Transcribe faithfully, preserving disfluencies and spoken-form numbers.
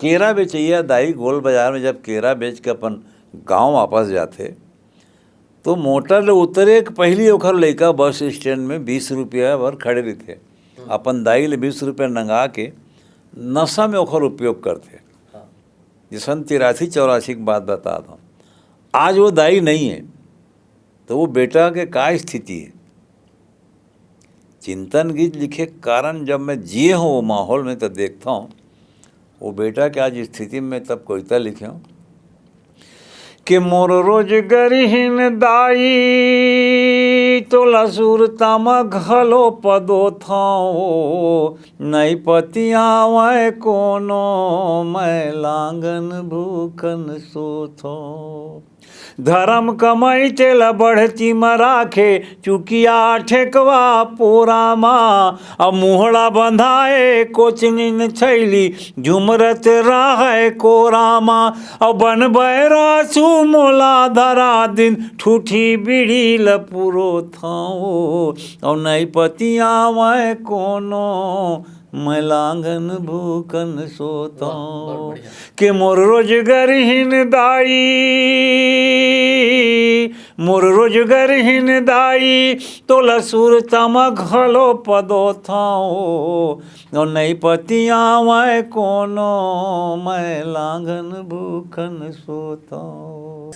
केरा बेचइया दाई गोल बाजार में जब केरा बेच के अपन गांव वापस जाथे, तो मोटर ले उतरे के पहिली ओखर लइका बस स्टैंड में बीस रुपया बर खड़े रहिथे। अपन दाई ले बीस रुपया नंगा के नशा में ओखर उपयोग करथे। जइसन तिरासी चौरासी के बात बतात हंव, आज वो दाई नइ हे, तो वो बेटा के का स्थिति हे? चिंतन गीत लिखे के कारण, जब मैं जिए हंव वो माहौल में, तो देखता हूँ वो बेटा के आज स्थिति में, तब कविता लिखे हंव कि मोर रोज गरिहिन दाई, तोला सुरता म घलो पदोथंव, नइ पतियावय कोनो, मैं लांगन भूखन सोथंव। धरम कमई तेला बढ़ती म राखे, चुकिया ठेकवा पोरा मा। अब मुहड़ा बंधाए कोचनिन छैली, झुमरत राहय कोरा मा। अब बन बैरा सु मोला धरा दिन, ठूठी बीड़ी ल पुरोथंव। अब नइ पतियावय कोनो, मैं लांगन भूखन सोथंव। के मोर रोज गरिहिन दाई, मोर रोज गरिहिन दाई, तोला सुरता म घलो पदोथंव। अउ नइ पतियावय कोनो, मैं लांगन भूखन सोथंव।